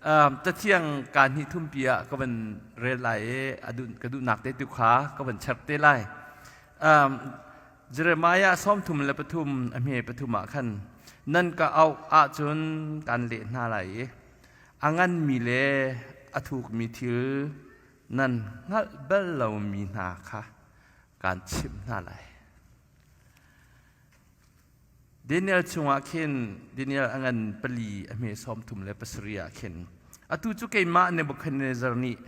Cathiang kaa hnih thumpi ah ka van rel lai i ka duhnak te tu kha ka van cherh te lai. Jeremiah 33 a hme pathum ah khan nan ka auh ahcun kan leh hna lai i a nganmi le a thukmi thil nan hngalh bal lomi hna kha kaan chimh hna lai. Daniel chungah khin Daniel a ngan pali a hme 37 ah khin atu cu keimah Nebuchadnezzar nih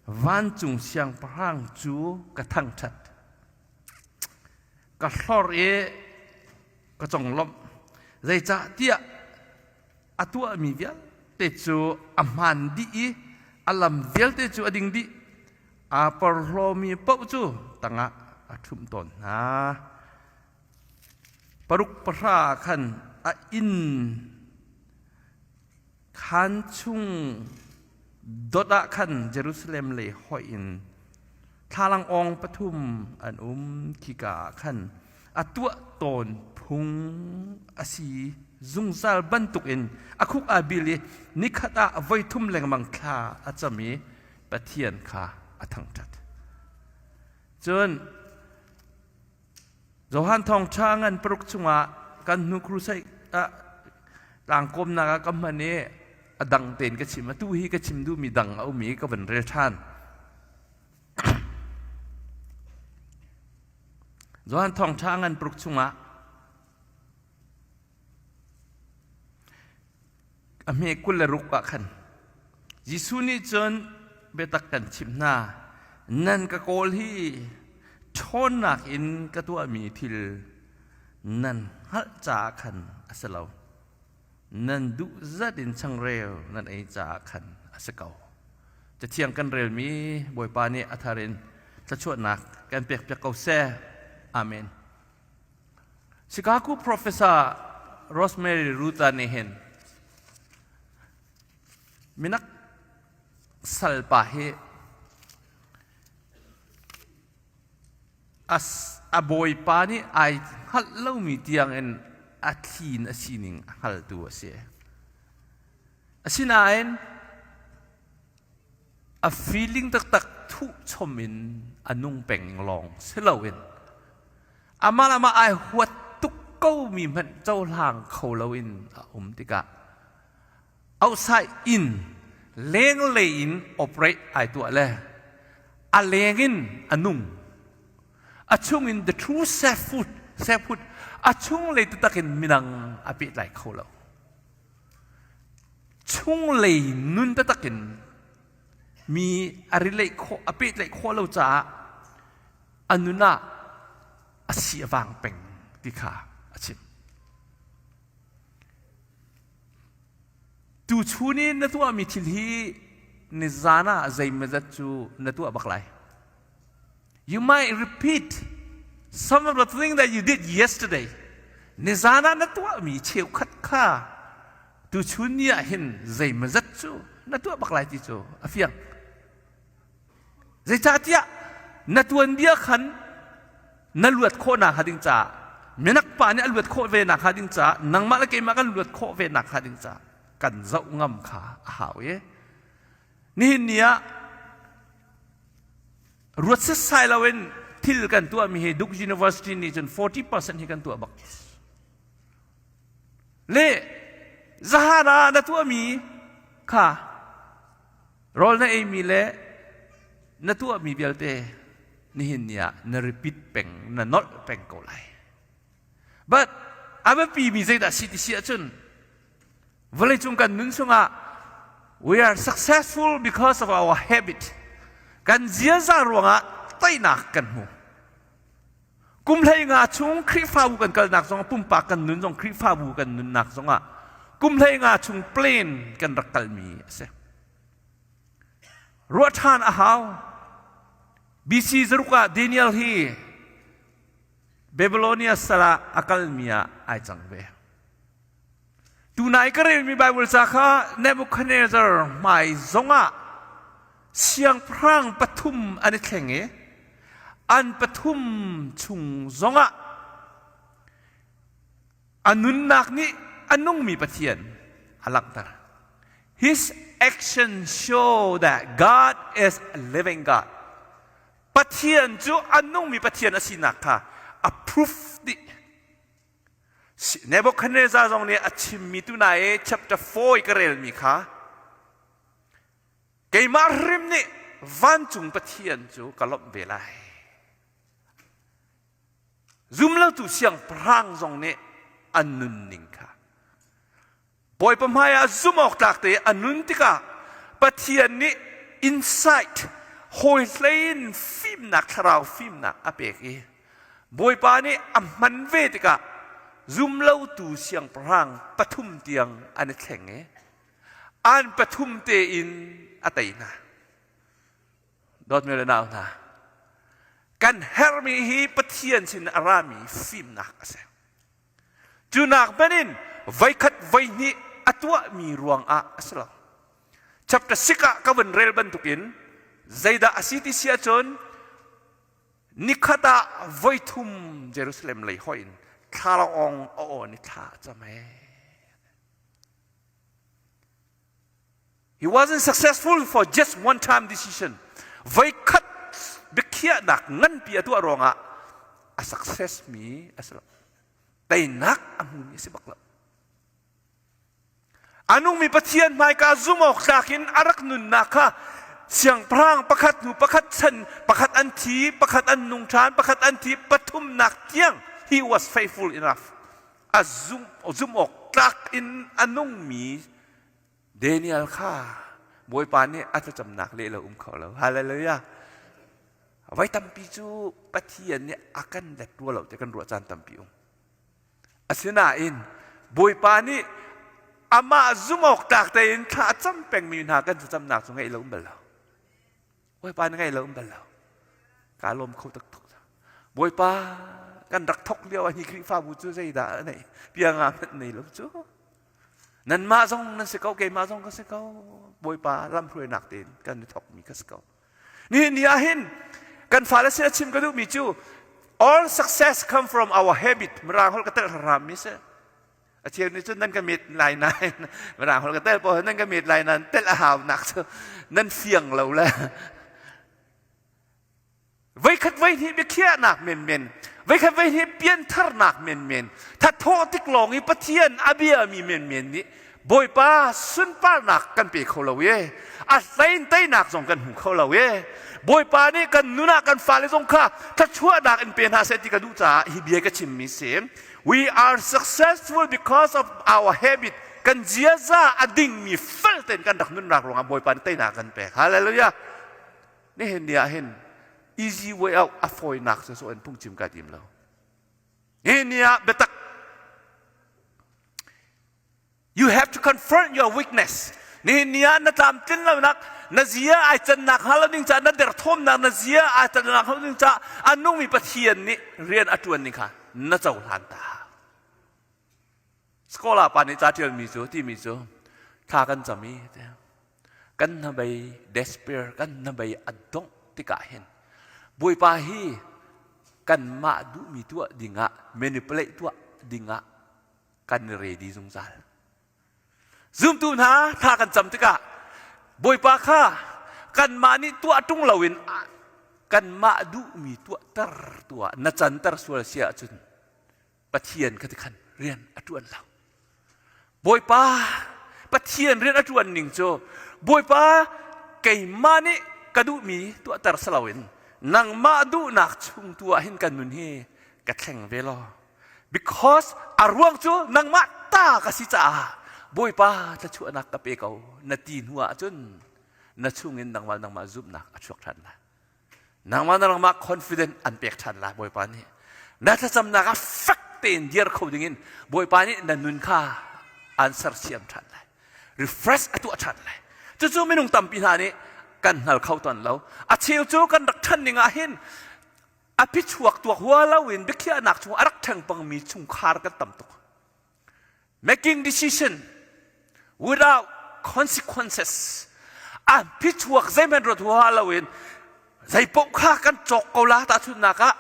vancung siangpahrang cu ka thangṭhat ka hlorh i ka conglawmh zeicahtiah a tuahmi vialte cu a hmaan dih i a lam vialte cu a ding dih aa porhlawmi paoh cu tangah a ṭhumh tawn hna. Paruk pahra ah khan a inn khaan chung dot ah khan Jerusalem lei hoih in thlalang awng pathum an um. Khika ah khan a tuah tawn phung a si zungzal bantukin a khuk aa bil i nikhat ah voi thum lengmang thla a cam i Pathian kha a thangṭhat. Cun Johan Thawngṭha ngan paruk chungah kan hnu crusade ah tlangkawmnak ah ka hman i a dang tein ka chim. Atu hi ka chim duhmi dang a um i ka van rel ṭhan. Johan Thawngṭha ngan paruk chungah A hme 26 ah khan Jesuh nih cun biatak kan chimh hna, nan ka kawl hi ṭhawnnak in ka tuahmi thil nan hngalh caah khan a si lo. Nan duh zat in changreu nan ei caah khan a si ko. Cathiang kan relmi Bawipa nih a thar in thluachuahnak kan pekpiak ko seh. Amen. Chicago Professor Rosemary Ruta nih hin minak salpa hi a bawipa nih ai hngalh lomi tiangin a thli in a sining a hngaltu a si. Asinain a feeling taktak thuh chom in a nung peng lawng si loin amah le amah ai huat tuk komi hmanh cohlang kho loin a um tikah outside in lenglei in operate ai tuah le a leng in a nung a chung in the true selfhood selfhood a chung lei taktak in midang a pehtlai kho lo. Chunglei nun taktak in mi a relate khawh a pehtlaih khawh lo caah a nun ah a si a vang peng ti kha a chim. Tuchun i na tuahmi thil hi nizan ah zeimawzat cu na tuah bak lai. You might repeat some of the things that you did yesterday. Nizan ah na tuahmi cheukhat kha tuchun ni ah hin zeimawzat cu na tuah bak lai ti cu a fiang. Zeicahtiah na tuanbia khan na luat khawhnak hnga ding caah minak pa nih a luat khawh ve nak hnga ding caah nangmah le keimah kan luat khawh ve nak hnga ding caah kan zoh ngam kha a hau i nihin ni ah Ruat setsai loin thil kan tuahmi hi Duke University nih cun 40% hi kan tuah bak. Le zahan ah na tuahmi kha rawl na eimi le na tuahmi vialte nihin ni ah na repeat peng, na nolh peng ko lai. But a biapimi zeidah si ti si ahcun Vawleicung kan nun chungah we are successful because of our habit. Kan ziaza ruangah teinak kan hmu. Kum hlei nga chung Khrihfabu kan kalnak zong pumpak kan nun zong Khrihfabu kan nunnak zongah kum hlei nga chung plane kan rak kalmi a si. Ruah ṭhan a hau. BC zaruk ah Daniel hi Babylonia sal ah a kalmi ah ai cang ve. Tunai ka relmi Baibal ca kha Nebuchadnezzar hmai zongah siangpahrang pathum an i thleng i an pathum chung zongah a nunnak nih a nungmi Pathian a langhter. His actions show that God is a living God. Pathian cu a nungmi Pathian a sinak kha a proof dih. Nebuchadnezzar zong nih a chimmi tu na i chapter 4 i ka relmi kha keimah hrim nih vancung Pathian cu ka lawmh ve lai. Zumlotu siangpahrang zong nih an nunning kha Bawipa hmaiah zumh awk tlak te a nun tikah Pathian nih insight hawi hlei in fimnak thlarau fimnak a pek i Bawipa nih a hman ve tikah zumlotu siangpahrang pathum tiang an i thleng i an pathum tein a tei hna. Dawtmi le nau hna, kan herhmi hi Pathian sin a rami fimnak a si. Cu nak hmanh in voikhat voihnih a tuahmi ruangah a si lo. Chapter 6 ah ka vun rel bantukin zeidah a si ti si ahcun nikhat ah voithum Jerusalem lei hoih in thlalaawng a awn i thla a cam ee. He wasn't successful for just one time decision. Voikhat biakhiahnak nganpi a tuah ruangah a success mi a si lo. Teinak a hmumi a si bak lo. A nungmi Pathian hmaika zumh awk tlak in a rak nunnak kha siangpahrang pakhat hnu pakhat chan pakhat an thi, pakhat an nung ṭhan, pakhat an thi, pathumnak tiang he was faithful enough. A zumh zumh awk tlak in a nungmi Daniel kha Bawipa nih a thlacamnak leh lo um kho lo. Hallelujah. Voi tampi cu Pathian nih a kan let rua lo ti kan ruah caan tampi um. Asinain Bawipa nih amah zumh awk tlak tein thla a cam pengmi hna kan thlacamnak cu ngaih lo um bal lo. Bawipa na ngaih lo um bal lo. Kaa lawm kho taktuk. Bawipa kan rak thok lio ah hi Khrihfabu cu zeidah a neih? Pianga hmanh nei lo cu. Nanmah zong nan si ko, keimah zong ka si ko. Bawipa lamhruainak tein kan i thokmi ka si ko. Nihin ni ah hin kan fale sin a chim ka duhmi cu all success come from our habit. Mirang holh ka telh hram mi si. A cheu nih cun nan ka mit lai nain mirang holh ka tel pawl nan ka mit lai nain telh a hau nak cu nan fiang lo le Voikhat voihnih biakhiahnak menmen, voikhat voihnih piantharnak menmen, thathawh tik lawng i Pathian a biami menmen nih Bawipa sunparnak kan pe kho lo e. A hlein teinak zong kan hmu kho lo e. Bawipa nih kan nun ah kan fale zong kha thluachuahnak in pe hna seh ti ka duh caah hi bia ka chimmi si. We are successful because of our habit. Kan ziaza a dingmi fel tein kan rak nunnak ruangah Bawipa nih teinak kan pek. Hallelujah. Nihin ni ah hin easy way out a fawinak cu so in phungchim ka tim lo. Nihin ni ah biatak You have to confront your weakness. Nihin ni ah na tlamtlin lonak, na zia ai cannak hnga lo ding caah, na derthawmnak na zia ai cannak hnga lo ding caah a nungmi Pathian nih rian a ṭuan ning kha na cohlan ta. Scholar pa nih ca ṭialmi cu timi cu thla kan cam i kan hnabei despair kan hnabei a dongh tikah hin Bawipa hi kanmah duhmi tuah dingah manipulate tuah dingah kan i ready zungzal. Zumtu hna thla kan cam tikah Bawipa kha kanmah nih tuah ṭung loin kanmah duhmi tuahter tuah na canter sual si ahcun Pathian kha tikhan rian a ṭuan lo. Bawipa Pathian rian a ṭuan ning cu Bawipa keimah nih ka duhmi tuahter si loin nangmah duhnak chung tu ah hin kan nun hi ka thleng ve law because a ruang cu nangmah ta ka si caah Bawipa thluachuahnak ka pe ko na ti hnu ah cun na chungin nangmah nangmah zumhnak a chuak ṭhan lai nangmah nangmah confident an pek ṭhan lai Bawipa nih na thlacamnak ah fek tein dir kho dingin Bawipa nih na nun kha an sersiam ṭhan lai refresh a tuah ṭhan lai cucu minung tampi hna nih kan hngal kho tawn lo a cheu cu kan rak ṭhan ning ah hin a phichuak tuak hua loin biakhiahnak chung a rak ṭheng pangmi chungkhar kan tam tuk. Making decision without consequences. A phichuak zeihmanh ruat hua loin zei paoh kha kan cawk ko la tahchunhnak ah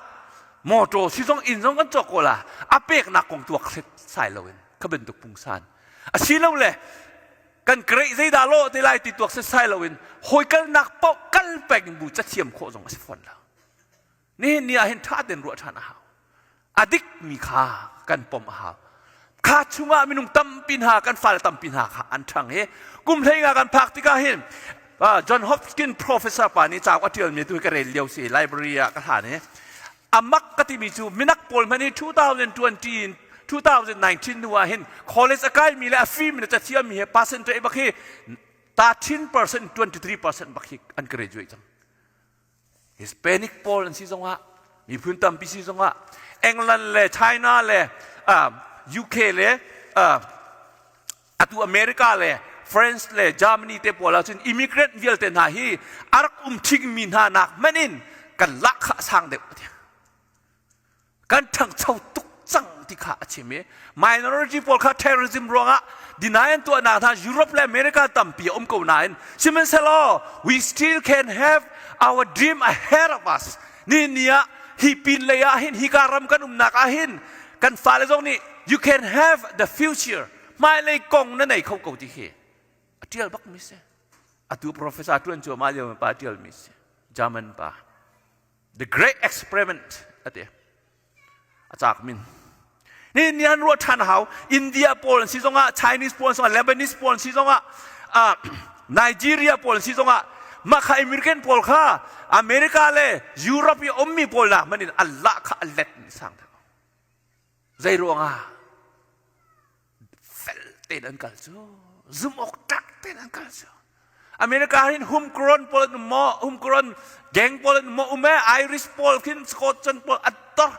motor si zong inn zong kan cawk ko la a peknak kong tuak hret sai loin kha bantuk pungsan asilole. Kan grade zeidah lawh te lai ti tuak setsai loin hawi kalnak paoh kal peng bu cathiam khawh zong a si fawn lo. Nihin ni ah hin ṭha tein ruah ṭhan a hau. A dikmi kha kan pom a hau. Kha chungah minung tampi hna kan fale tampi hna kha an ṭhang i kum 15 kan phak tikah hin John Hopkins professor pa nih cauk a ṭialmi tu hi ka rel lio si library ah ka hlan i a mak ka timi cu minak pawl hmanh hi 2020 in 2019 hnu ah hin college a kaimi le a fim le cathiammi he percentage bak hi 13% 23% bak hi an graduate cang. Hispanic pawl an si zongah miphun tampi si zongah England le China le UK le atu America le France le Germany te pawl ahcun immigrant vialte hna hi a rak um ṭhingmi hna nak hmanh in kan lahkhah sang deuh kan ṭhangcho tuk cang ti kha a chim i minority pawl kha terrorism ruangah deny an tuahnak hna Europe le America tampi a um ko nain sihmanhsehlaw we still can have our dream ahead of us. Ni ni ah hi pin lei ah hin hika ram kan umnak ah hin kan fale zong nih you can have the future, hmailei kong na nei kho ko ti khi a tial bak mi si. Atu professor tuan cuahmah lio pa tial mi si, German pa. The Great Experiment ati a cak min ni ni an ruah ṭhan hau. India pawl an si zongah, Chinese pawl an si zongah, Lebanese pawl an si zongah, Nigeria pawl an si zongah, mah kha American pawl kha America le Europe i ummi pawl nak hmanh in Allah kha a let ni sang deuh. Zei ruangah? Fel tein an kal cu, zum awk tlak tein an kal cu. America hin homegrown pawl an um maw, homegrown gang pawl an um maw? Um e. Irish pawl khin, Scotland pawl attor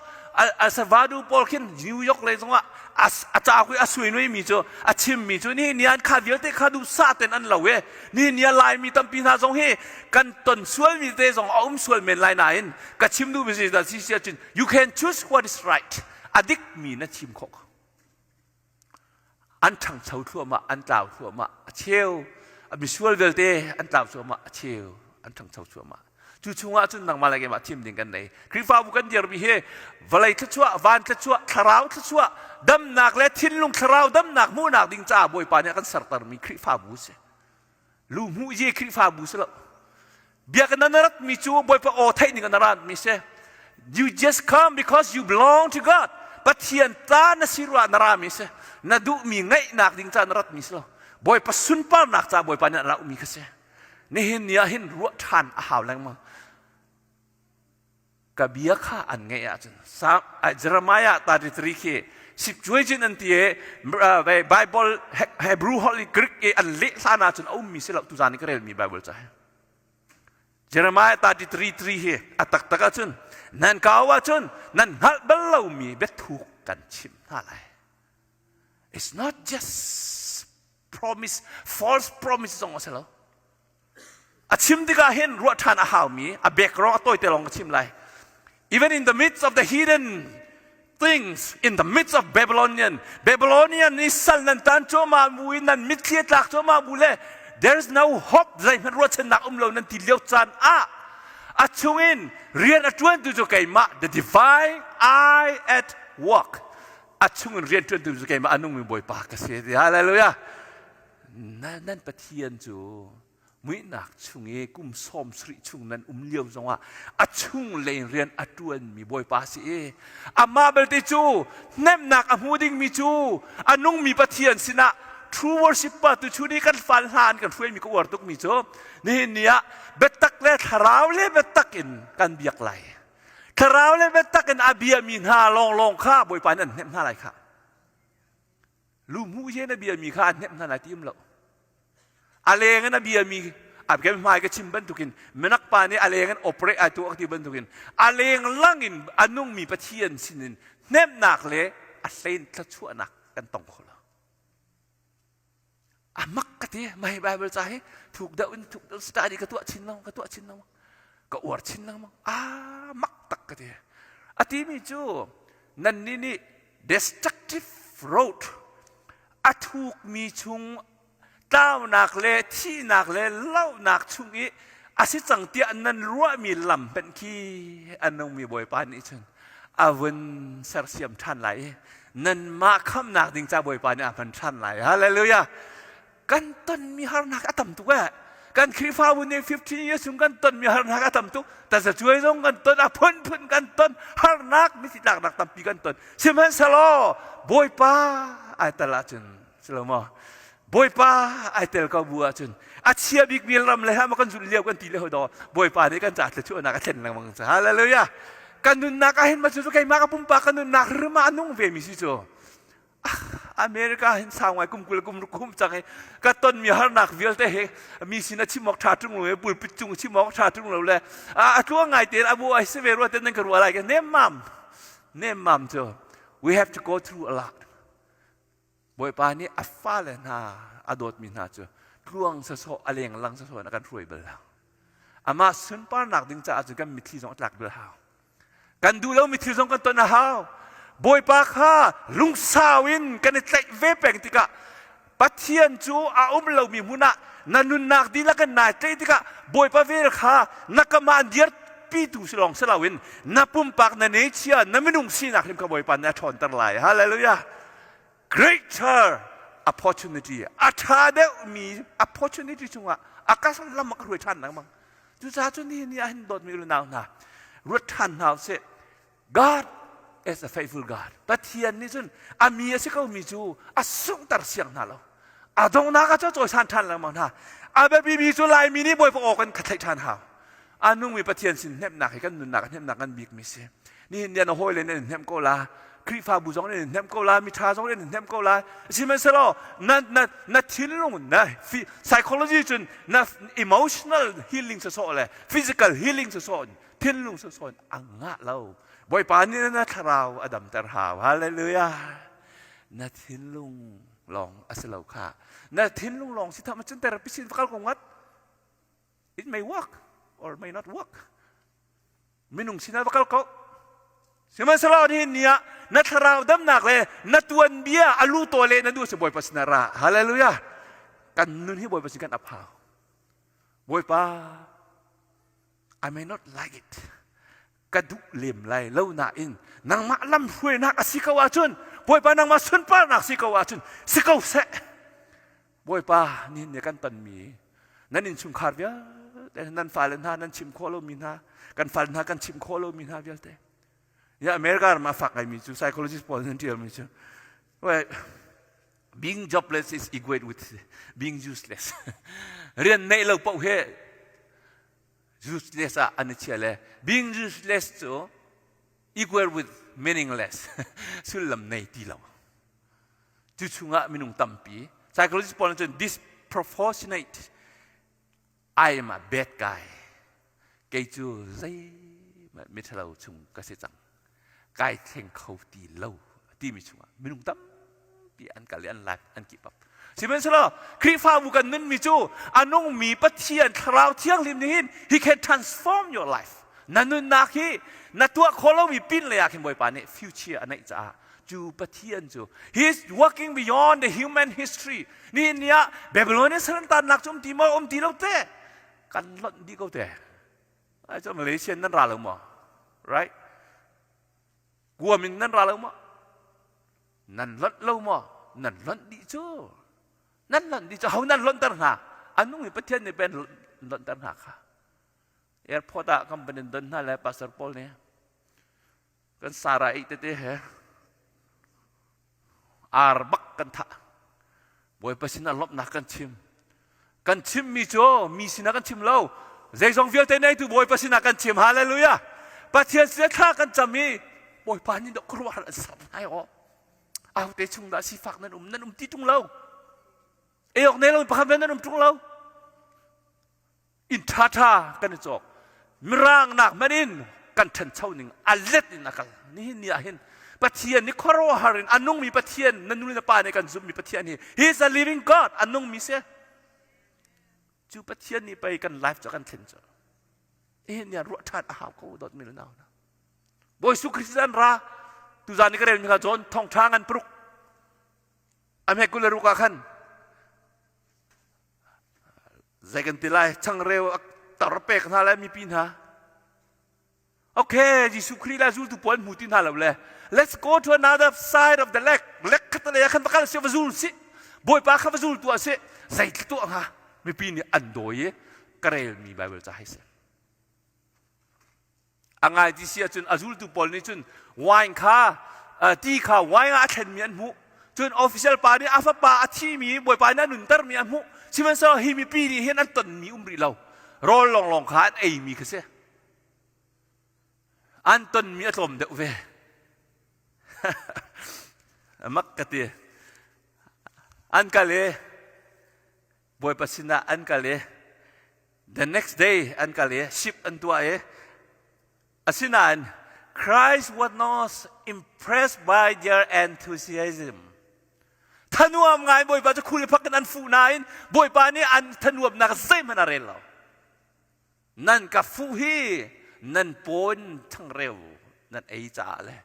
El Salvador pawl khin New York lei zongah a cauk i a suinui mi cu a chim mi cu ni nian kha vialte kha duh sa ten an lo e. Ni nia Laimi tampi hna zong hi kan ton sual mi te zong a um sual men lai nain ka chim duh mi si da si cun you can choose what is right, a dik mi na chim khawh. An ṭhangcho thluahmah, an tlau thluahmah. A cheu a misual vialte an tlau thluahmah, a cheu an ṭhangcho thluahmah. Cu chungah cun nangmah le keimah thim ding kan nei. Khrihfabu kan dirmi hi vawlei thluachuah, van thluachuah, thlarau thluachuah, damnak le thinlung thlarau damnak hmuhnak ding caah Bawipa nih a kan sertermi Khrihfabu si. Lu hmuh ye Khrihfabu si lo. Biakinn na rat mi cu Bawipa aw theih ning na rat mi si. You just come because you belong to God. Pathian ta na si ruah na ra mi si. Na duh mi ngaihnak ding ca na rat mi si lo. Bawipa sunparnak ca Bawipa nih a ra mi kha si. Nihin ni ah hin ruah ṭhan a hau lengmang. Ka bia kha an ngaih ahcun Jeremiah 33 khi Septuagint an ti i Bible Hebrew holh i Greek i an leh hlan ahcun a ummi si lo. Tuzan i ka relmi Bible ca hi Jeremiah 33 3 hi a taktak ahcun nan kau ahcun nan hngalh bal lomi biathuk kan chimh hna lai. It's not just promise, false promise zong a si lo. A chim tikah hin ruah ṭhan a haumi a background a tawite lawng ka chim lai. Even in the midst of the hidden things, in the midst of Babylonian, Babylonian nih sal nan tan cuahmah bu in nan mitthli a tlak cuahmah bu le there is no hope, zeihmanh ruahchannak um lo nan ti lio caan ah a chungin rian a ṭuantu cu keimah, the divine eye at work, a chungin rian ṭuantu cu keimah a nungmi Bawipa ka si. Hallelujah! Nan Pathian cu muihnak chung i kum 70 chung nan um lio zongah a chung lei rian a ṭuanmi Bawipa si i amah belte cu hnemhnak a hmu dingmi cu a nungmi Pathian sinah true worshipper tu chu nih kan fal hna an kan hruaimi ka uar tukmi cu nihin ni ah biatak le thlarau le biatak in kan biak lai. Thlarau le biatak in a biami hna lawnglawng kha Bawipa nih an hnemh hna lai kha. Lu hmuh ye na biami kha an hnemh hna lai ti um lo. A leng in a biami a kan hmai ka chim bantukin minak pa nih a leng in operate ai tuah ti bantukin a leng lang in a nungmi Pathian sinin hnemhnak le a hlein thluachuahnak kan tong kho lo. A mak ka ti. Mai Bible ca hi thuk deuh in thuk deuh study ka tuah chin lengmang, ka tuah chin lengmang, ka uar chin lengmang. A mak tak ka ti. A timi cu nannih nih destructive road, a thukmi chung tlaunak le thihnak le lohnak chung i a si cang tiah nan ruahmi lam hmanh khi a nungmi Bawipa nih cun a vun sersiam ṭhan lai i nanmah khamhnak ding ca Bawipa nih a hman ṭhan lai. Hallelujah! Kan tonmi harnak a tam tuk eh. Kan Khrihfabu nih 15 years chung kan tonmi harnak a tam tuk. Tazacuai zong kan ton, a phunphun kan ton, harnak mitthli tlaknak tampi kan ton. Sihmanhsehlaw Bawipa ai tel ahcun si lo maw? Bawipa ai tel ko bu ahcun a chia bikmi ram le ha kan zulh lio kan ti le hoi daw Bawipa nih kan ca thluachuahnak a thlen lengmang. Hallelujah. Kan nunnak ah hin ma cu keimah ka pumpak ka nunnak rim ah a nung ve mi si cu. America hin sau ngai kum 20 kum kum cang i ka tonmi harnak vialte hi mi sin a chim awk ṭha ṭung lo i pulpit cung chim awk ṭha ṭung lo le a tluang ngai tein abu ai si ve rua ten nan ka ruah lai ka nemmam nemmam cu. We have to go through a lot. Bawipa nih a fale hna a dawtmi hna cu tluang sawsawh a leng lang sawsawh in a kan hruai bal lo. Amah sunparnak ding caah cun kan mitthli zong a tlak bal hau. Kan duh lomi thil zong kan ton a hau. Bawipa kha lungsau in kan i tlaih ve peng tikah, Pathian cu a um lomi hmun ah na nunnak dihlak in nai tlaih tikah, Bawipa vel kha na kamah an dirpitu si lawng si loin na pumpak na nechia na minung sinak hrim kha Bawipa nih a ṭhawnter lai. Hallelujah! Greater opportunity, a ṭha deuhmi opportunity chungah a ka lam a ka hruai ṭhan lengmang. Cucaah cun nihin ni ah hin, dawtmi unau hna, ruat ṭhan hna usih. God is a faithful God. Pathian nih cun a mi a si komi cu a sunghter siang hna lo. A donghnak ah cun cawisan ṭhan lengmang hna. A biapimi cu Laimi nih Bawipa aw kan kha theih ṭhan hau. A nungmi Pathian sin hnemhnak hi kan nunnak hnemhnak ngan bikmi si. Nihin ni ah na hawile nih an hnemh ko la. Khrihfabu zong nih an hnemh ko la. Miṭha zong nih an hnemh ko la. Sihmanhsehlaw na na na thinlung na psychology cun na emotional healing sawsawh le physical healing sawsawh thinlung sawsawh a ngah lo. Bawipa nih na thlarau a damter hau. Hallelujah. Na thinlung lawng a si lo kha. Na thinlung lawng si tham cun therapy sin kal ko ngat. It may work or may not work. Minung sinah va kal ko. Sihmanhsehlaw nihin ni ah na thlarau damnak le na tuanbia a lu taw le na nu si Bawipa sinah ra. Hallelujah. Kan nun hi Bawipa sin kan ap hau. Bawipa, I may not like it. Ka duh lem lai lo nain nangmah lam hruainak a si ko ahcun, Bawipa, nangmah sunparnak si ko ahcun si ko seh. Bawipa, nihin ni kan tonmi nan innchungkhar vialte, nan fale hna nan chim khawh lomi hna, kan fale hna kan chim khawh lomi hna vialte ya. America ram ah fak ngaimi cu psychologist pawl nan tialmi cu, well, being jobless is equate with being useless. Rian neih lo paoh he useless ah an i chia le being useless cu equal with meaningless, sullam nei ti lo. Cu chungah minung tampi psychologist pawl cun disproportionate, I am a bad guy, kei cu zei miṭhalo chung ka si cang, kai thleng kho ti lo timi chungah minung tampi an kal i an life an keep up. Sihmanhsehlaw Khrihfabu kan nunmi cu a nungmi Pathian Thlarau Thianghlim nih hin he can transform your life. Na nunnak hi na tuah khawh lomi pin lei ah khin Bawipa nih future a neih caah cu Pathian cu he is working beyond the human history. Nihin ni ah Babylonian sarantannak cu um ti maw, um ti lo te, kan lonh dih ko te. Ai cu Malaysia nan ra lo maw? Right, Guam in nan ra lo maw? Nan lonh lo maw? Nan lonh dih cu, nan lonh dih cu. Ho nan lonhter hna? A nung i Pathian nih pen lonhter hna kha. Airport ah company don hna le pastor pawl nih kan sara ei tete he ar bak kan thah. Bawipa sinah lawmhnak kan chim. Kan chimmi cu mi sinah kan chim lo, zeizong vialte neitu Bawipa sinah kan chim. Hallelujah! Pathian sinah thla kan cam i Bawipa nih khuaruahhar an ser lai aw. Ahote chung dah sifak nan um? Nan um ti ṭung lo, ei awk nei lo pakhat ve nan um ṭung lo. Inn ṭhaṭha kan i cawk, mirang nak hmanh in kan ṭhancho ning a let in a kal. Nihin ni ah hin Pathian nih khuaruahhar in a nungmi Pathian, na nu le na pa nih kan zumhmi Pathian hi, he is a living God, a nungmi si. Cu Pathian nih pei kan life cu kan thlen cu. Nihin ni ah ruah ṭhan a hau ko, dawtmi le nau hna. Bawi Jesuh Christ an ra. Tuzan ni ka relmi kha John thawngṭha ngan 6 a hme 26 ah khan zei kan ti lai? Changreu a tar pek hna lai mipi hna. Okay, Jesuh Khrih le zultu pawl hmu ti hna lo le let's go to another side of the lake. Lake khat le khan va kal si, va zul si, Bawipa kha va zul tu si. Zei tuah hnga? Mipi nih an dawi i ka relmi Bible ca hei si. A ngai ti si ahcun a zultu pawl nih cun wine kha ti kha wine ah a thlenmi an hmuh. Cun official pa nih a fapa a thimi Bawipa nih a nuntermi a hmuh. Sihmanhsehlaw hi mipi nih hin an tonmi um rih lo. Rawl lawnglawng kha an eimi kha si. An tonmi a tlawm deuh ve. Mak ka ti. An kal i Bawipa sinah an kal i the next day an kal i ship an tuah i asinain Christ was not impressed by their enthusiasm. Thanuam ngai Bawipa cu khul phak in an fuh nain Bawipa nih an thanuamnak zeihmanh a rel lo. Nan ka fuh hi nan pawn changreu nan ei caah le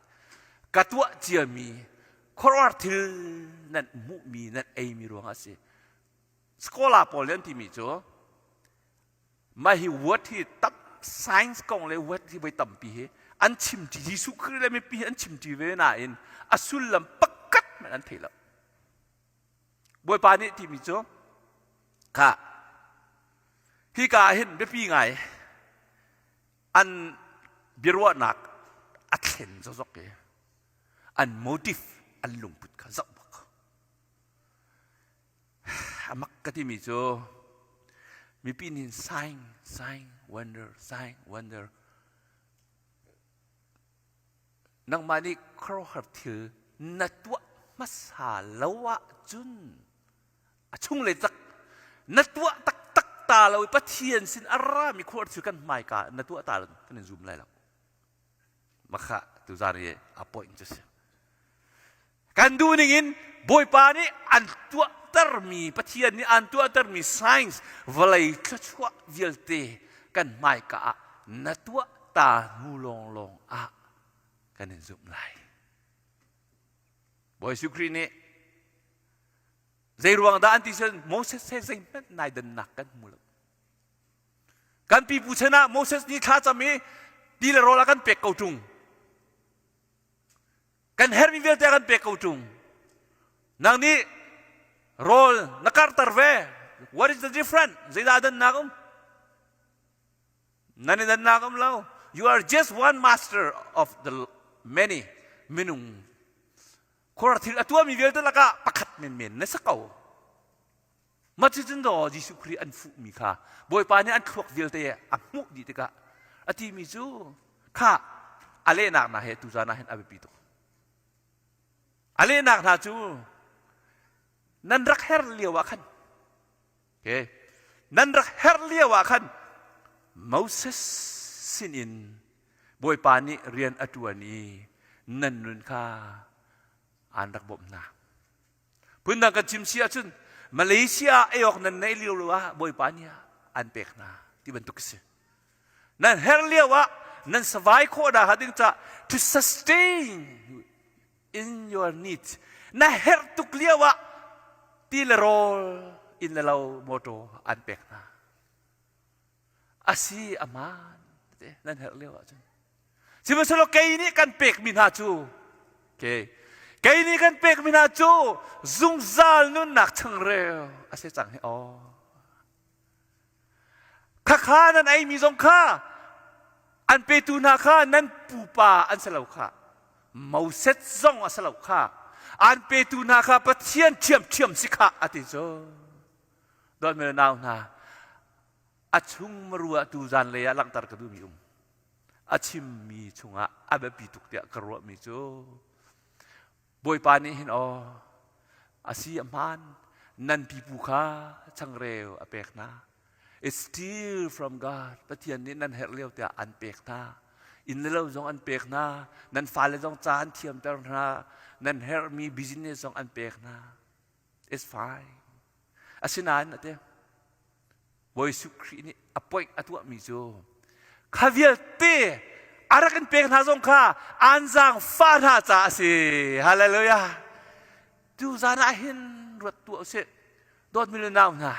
ka tuah ciami khuaruahhar thil nan hmuhmi nan eimi ruangah a si. Scholar pawl nih an timi cu mah hi word hi tam science kong le word hi voi tampi hi an chimṭi Jesuh Khrih le mipi hi an chimṭi ve nain a sullam pakhat hmanh an thei lo. Bawipa nih timi cu kha hika ah hin biapi ngai an biaruahnak a thlen zokzok i an motive an lungput kha zoh bak. A mak ka timi cu mipi nih sign, sign, wonder, sign, wonder. Nangmah nih khuaruahhar thil na tuah hmasa lo ahcun a chunglei tak na tuah taktak ta lo i Pathian sin a rami khuaruahhar thil kan hmaika na tuah ta lo kan in zum lai lo. Makha tuzan i a point cu si. Kan duh ning in Bawipa nih an tuahtermi Pathian nih an tuahtermi science vawlei thluachuah vialte kan hmaika ah na tuah ta hnu lawnglawng ah kan in zumh lai. Bawi Jesuh Khrih nih zei ruang dah an ti cun Moses he zeihmanh nai dannak kan hmu lo. Kan pipu chan ah Moses nih thlacam i ti le rawl a kan pek ko ṭung. Kan herhmi vialte a kan pek ko ṭung. Nang nih rawl na karter ve. What is the difference? Zeidah dannak um? Nan i dannak um lo. You are just one master of the many minung. Khuar thil a tuahmi vialte lakah pakhat menmen na si ko. Mah cucun daw Jesuh Khrih an fuhmi kha Bawipa nih an thluak vialte a hmuh dih tikah a timi cu kha a lehnak hna he tuzan ah hin a biapi tuk. A lehnak hna cu nan rak her lio ah khan okay, nan rak her lio ah khan Moses sinin Bawipa nih rian a ṭuan i nan nun kha aan rak bawmh hna. Phundang kan chim si ahcun Malaysia ah ei awk nan neih lio lo ah Bawipa nih an pek hna ti bantuk a si. Nan her lio ah nan survive khawh dah ding ca to sustain in your needs na herh tuk lio ah ti le rawl inn le lo motor an pek hna. Asi aman nan herh lio ahcun. Sihmanhsehlaw kei nih kan pekmi hna cu okay, kei nih kan pekmi hna cu zungzal nunnak changreu a si cang hi aw. Khakha nan eimi zong kha an petu hna kha nan pupa an si lo kha Moses zong a si lo kha an petu hna kha Pathian ṭhiamṭhiam si kha a ti cu. Dawtmi le nau hna a chung marua tu zan lei ah langhter ka duhmi um. A chimmi chungah a biapi tuk tiah ka ruahmi cu Bawipa nih hin aw a si a hmaan nan pipu kha changreu a pek hna. It's still from God. Pathian nih nan herh lio tiah an pek hna. Inn le lo zong an pek hna. Nan fale zong ca an thiamter hna. Nan herhmi business zong an pek hna. It's fine. Asinain a ti. Bawi Jesuh Khrih nih a point a tuahmi cu kha vialte a rak in pek hna zong kha an zaangfah hna caah a si. Hallelujah. Tu zan ah hin ruat tuah usih. Dawtmi le nau hna,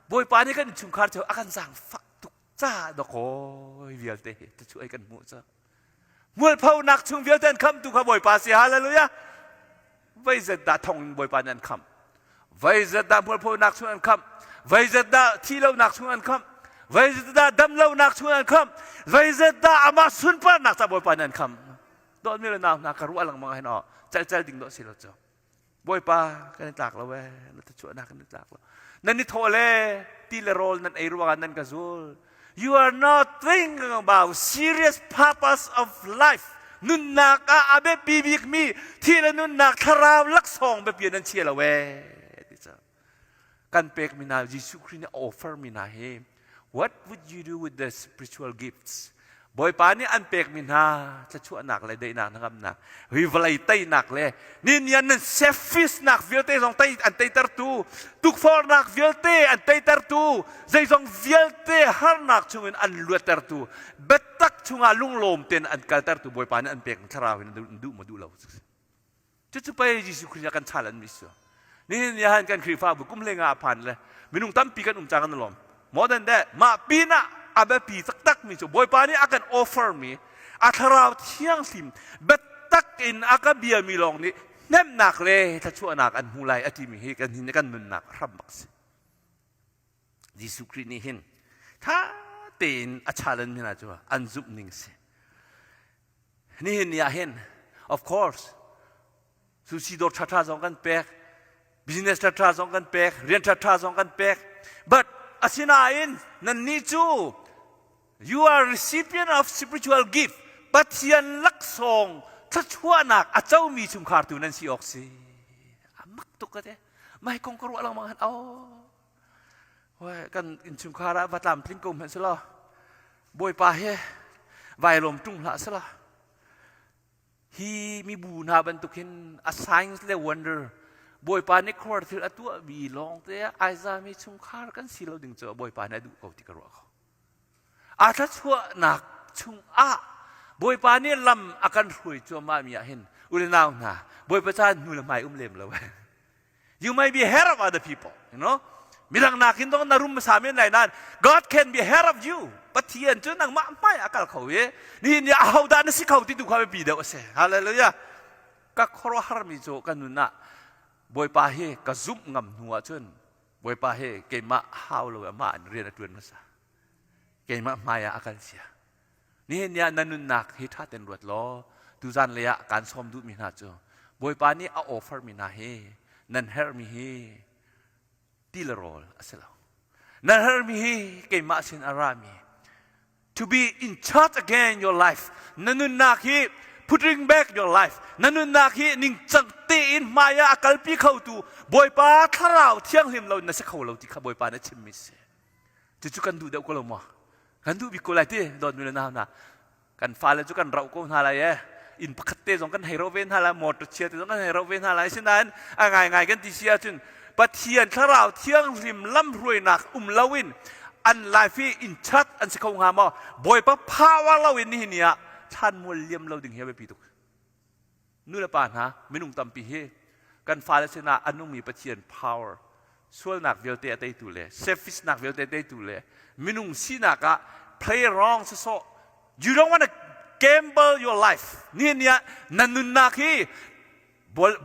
Bawipa nih kan innchungkhar cu a kan zaangfah tuk caah dawkaw vialte hi cu ai kan hmuh cu. Mualphonak chung vialte an khamtu kha Bawipa si. Hallelujah. Voi zet dah thong in Bawipa nih an khamh. Veizat dah mualphonak chung an khamh? Veizat dah thihlonak chung an khamh? Veizat dah damlonak chung an khamh? Veizat dah amah sunparnak ca Bawipa nih an khamh? Dawtmi le nau hna ka ruah lengmang hin aw calcal ding dawh si lo cu. Bawipa kan i tlak lo ee, na thuchuahnak kan i tlak lo. Nan i thawh le ti le rawl nan ei ruangah nan ka zul. You are not thinking about serious purpose of life. Nunnak ah a biapi bikmi thi le nunnak thlarau laksawng biapi nan chia lo ee. Ti cu. Kan pekmi hna Jesuh Khrih nih a offer mi hna hi what would you do with the spiritual gifts? Bawipa nih an pekmi hna thluachuahnak le daihnak hnangamnak, hi vawlei teinak le ninian nan selfishnak vialte zong tei an teitertu, tukforhnak vialte an teitertu, zeizong vialte harnak chungin an luattertu, biatak chungah lunglawm tein an kaltertu Bawipa nih an pek thlarau hin duh maw duh lo. Cucu pei Jesuh Khrih nih a kan challenge mi si. Nihin ni ah kan Khrihfabu kum hlei nga a phan le minung tampi kan um cang kan lawm. More than that, mah pin ah a biapi taktak mi cu Bawipa nih a kan offer mi a thlarau thianghlim biatak in a ka bia mi lawng nih hnemhnak le thluachuahnak an hmu lai a timi hi kan hin kan nunnak hram bak si. Jesuh Khrih nih hin tha tein a challenge mi hna cu an zumh ning si. Nihin ni ah hin of course sushi dawr ṭhaṭha zong kan pek, business ṭhaṭha zong kan pek, rian ṭhaṭha zong kan pek. But asinain nannih cu you are recipient of spiritual gift. Pathian laksawng thluachuahnak a comi chungkhar tu nan si awk si. A mak tuk ka te. Mai kong ka ruah lengmang han oh. Kan innchungkhar ah va tlamtling ko hmanh selaw Bawipa he vai lawm ṭung hlah selaw hi mibu hna bantuk hin a signs le wonder Bawipa nih khuar thil a tuahmi lawng te ai zami chungkhar kan si lo ding cu Bawipa nih a duh ko ti ka ruah ko. A thluachuahnak chungah Bawipa nih lam a kan hruai cuahmah mi ah hin u le nau hna Bawipa caan hnu le hmai um lem lo. You might be ahead of other people, you know. Midang nakin dong na rum hmasa men lai nain God can be ahead of you. Pathian cu nangmah hmai a kal kho i nihin ni ahodah na si kho ti tu kha biapi deuh a si. Hallelujah. Ka khuaruahhar mi cu ka nun ah Bawipa hi ka zumh ngam hnu ahcun Bawipa hi keimah hau lo amah in rian a ṭuan hmasa. Keimah hmai ah a kal cia. Nihin ni ah na nunnak hi ṭha tein ruat law tuzan lei ah kaan sawm duhmi hna cu Bawipa nih a offer mi hna hi nan herhmi hi ti le rawl a si lo. Nan herhmi hi keimah sin a rami to be in charge again your life na nunnak hi putting back your life na nunnak hi ningcang tein hmai ah a kalpi khotu Bawipa thlarau thianghlim lo na si kho lo ti kha Bawipa nih a chimmi si. Cucu kan duh deuh ko lo maw? Kan duh bik ko lai ti dawtmi le nau hna. Kan fale cu kan rauh ko hna lai e. Inn pakhat te zong kan hei roh ve hna lai, motor chia te zong kan hei roh ve hna lai. Sinain a ngaingai kan ti si ahcun Pathian thlarau thianghlim lamhruainak um loin an life hi in chat an si kho hnga maw? Bawipa power loin nihin ni ah thlanmual liam lo ding hi a biapi tuk. Nu le pa hna, minung tampi hi kan fale sinah a nungmi Pathian power, sualnak vialte a teitu le selfishnak vialte a teitu le minung sinak ah play wrong sawsawh you don't want to gamble your life nihin ni ah na nunnak hi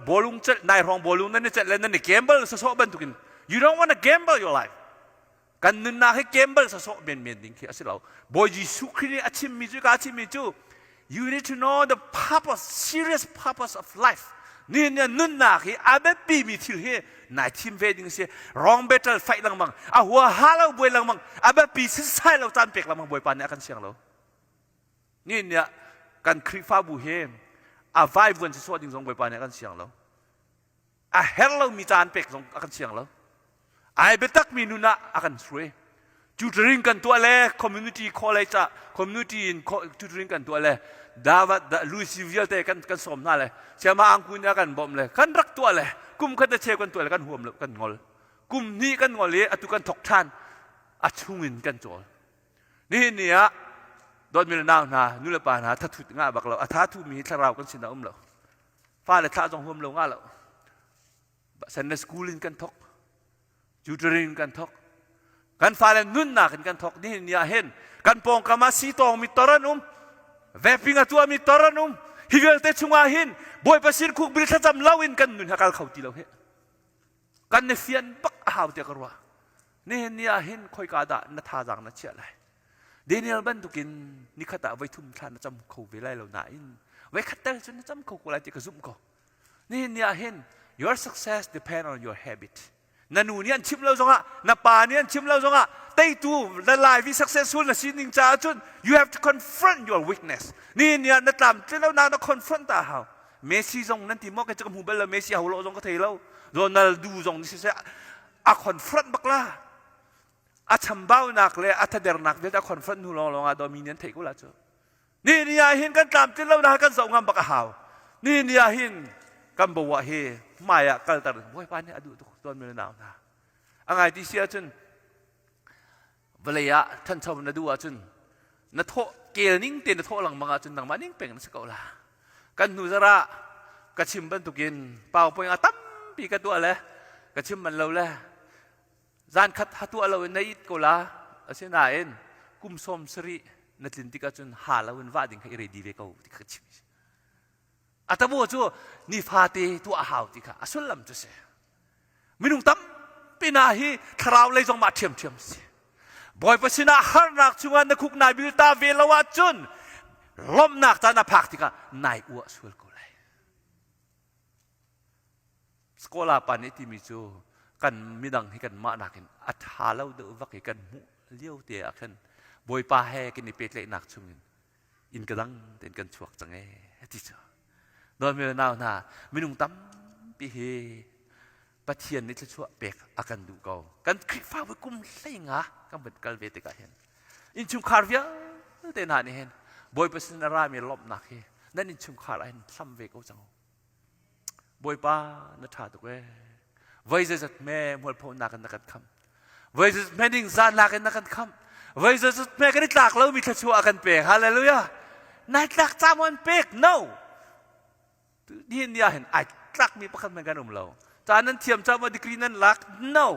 bawlung celh nai hrawng bawlung nan i celh le nan i gamble sawsawh bantukin you don't want to gamble your life Kan nunnak hi gamble sawsawh menmen ding khi a si lo. Bawi Jesuh Khrih nih a chimmi cu ka chimmi cu you need to know the purpose, serious purpose of life. Nihin ni nunnak hi a biapimi thil hi nai thim ve ding si. Wrong battle fight lengmang, a hua ha lo buai lengmang, a biapi sisai lo caan pek lengmang Bawipa nih a kan siang lo. Nihin ni ah kan Khrihfabu hi a vaivuan sisawh ding zong Bawipa nih a kan siang lo. A herh lomi caan pek zong a kan siang lo. Ai biatakmi nun ah a kan hruai. Tutoring kan tuah le community college ah community in tutoring kan tuah le Davat Lucy vialte kan kan sawm hna le Siama Angku nih a kan bawmh le kan rak tuah le kum khat le cheu kan tuah le kan huam lo kan ngol. Kum hnih kan ngol i atu kan thok ṭhan a chungin kan cawl. Nihin ni ah dawtmi le nau hna nu le pa hna thathut ngah bak lo a tha thumi hi thlarau kan sin ah um lo. Fale thlah zong huam lo ngah lo. Sunday school in kan thok. Tutoring kan thok. Kan fale nunnak in kan thok. Nihin ni ah hin kan pawngkam ah sitawng mi tor an um. Vaping a tuah mi tor an um. Hi vialte chungah hin Bawipa sin khuk bil thlacam lo in kan nun ha kal kho ti lo hi. Kan i fian bak a hau tiah ka ruah. Nihin ni ah hin khoika dah na thazaang na chiah lai? Daniel bantukin nikhat ah voithum thla na cam kho ve lai lo nain voikhat tel cun na cam kho ko lai ti ka zumh ko. Nihin ni ah hin your success depend on your habit. Na nu nih an chim lo zongah, na pa nih an chim lo zongah, teitu na life i successful na sining caah cun you have to confront your weakness. Nihin ni ah na tlamtlin lo nak na confront ta hau. Messi zong nan ti maw kei cu ka hmu bal lo Messi ho lo zong ka thei lo. Ronaldo zong ni siseh a confront bak la. A chambaunak le a thadernak vialte a confront hnu lawng lawng ah dawmi nih an theih ko la cu. Ni ni ah hin kan tlamtlin lo nak kan zoh ngam bak a hau. Ni ni ah hin kan bawa hi hmai ah kalter Bawipa nih a duh tuk tuan mi nau hna. A ngai ti si ahcun vawlei ah ṭhancho na duh ahcun na thawh kel ning te na thawh lengmang ahcun nangmah ning peng na si ko la. Kan hnu zarah ka chim bantukin PowerPoint a tampi ka tuah le ka chim man lo le zan khat ha tuah lo in na it ko la. Asinain kum 70 na tlin tikah cun ha lo in vah ding kha i ready ve ko ti kha ka chim. A tabu cu nifate tuah a hau ti kha a sullam cu si. Minung tampi hna hi thlarau lei zong mah ṭhiamṭhiam si. Bawipa sinah harnak chungah na khuk nai bil ta ve lo ahcun lawmhnak caan a phak tikah nai uah sual ko lai. Skola pa nih timi cu kan midang hi kan mah nakin a ṭha lo deuh vak i kan hmuh lio te ah khan Bawipa he kan i pehtlaihnak chungin inn ka dang tein kan chuak cang ee ti cu dawtmi le nau hna minung tampi hi Pathian nih thluachuah pek a kan duh ko kan Khrihfabu kum 15 kan van kal ve tikah hin innchungkhar vialte hna nih hin Bawipa sin a rami lawmhnak hi nan innchungkhar ah hin hlam ve ko cang Bawipa na ṭha tuk ee. Voi zeizat hme mualphonak in na kan khamh. Voi zeizat hme ningzahnak in na kan khamh. Voi zeizat hme kan i tlak lomi thluachuah a kan pek. Hallelujah. Nai tlak ca maw an pek? No. Nihin ni ah hin ai tlakmi pakhat hmanh kan um lo. Ca nan thiam ca maw degree nan lak? No.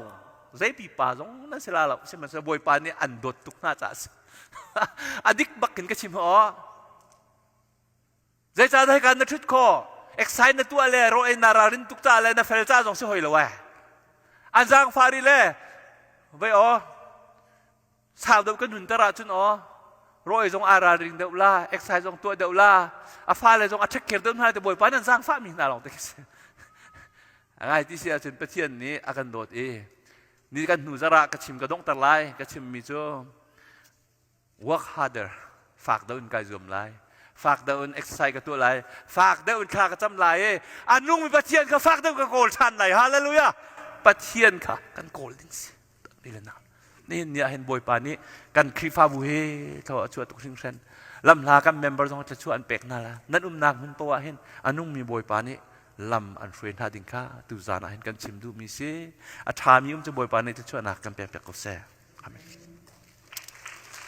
Zei pipa zong nan si la lo. Sihmanhsehlaw Bawipa nih an dawt tuk hna caah a si. A dik bak in ka chim aw. Zeicahdah hika na ṭhut khawh? Exercise na tuah le rawl ei na ralrin tuk caah le na fel caah zong si hoi lo eh. An zaangfah rih le vei aw sau deuh kan hunter ahcun aw rawl ei zong aa ralring deuh la, exercise zong tuah deuh la, a fale zong a take care deuh hna te Bawipa nan zaangfah mi hna lawng te khi si. A ngai ti si ahcun Pathian nih a kan dawt i ni kan hnu zarah ka chim ka donghter lai ka chimmi cu Work harder. Fak deuh in kai zuam lai. Fak deuh in exercise ka tuah lai. Fak deuh in thla ka cam lai i a nungmi Pathian kha fak deuh ka kawl ṭhan lai. Hallelujah. Pathian kha kan kawl ding si. Nihin ni ah hin Bawipa nih kan Khrihfabu hi thlaw a chuah tuk hringhran. Lamhla kan member zong thluachuah an pek hna la. Nan umnak hmun poah hin a nungmi Bawipa nih lam an hruai hna ding kha tu zan ah hin kan chim duhmi si. A ṭhami um cu Bawipa nih thluachuahnak kan pek piak ko seh. Amen.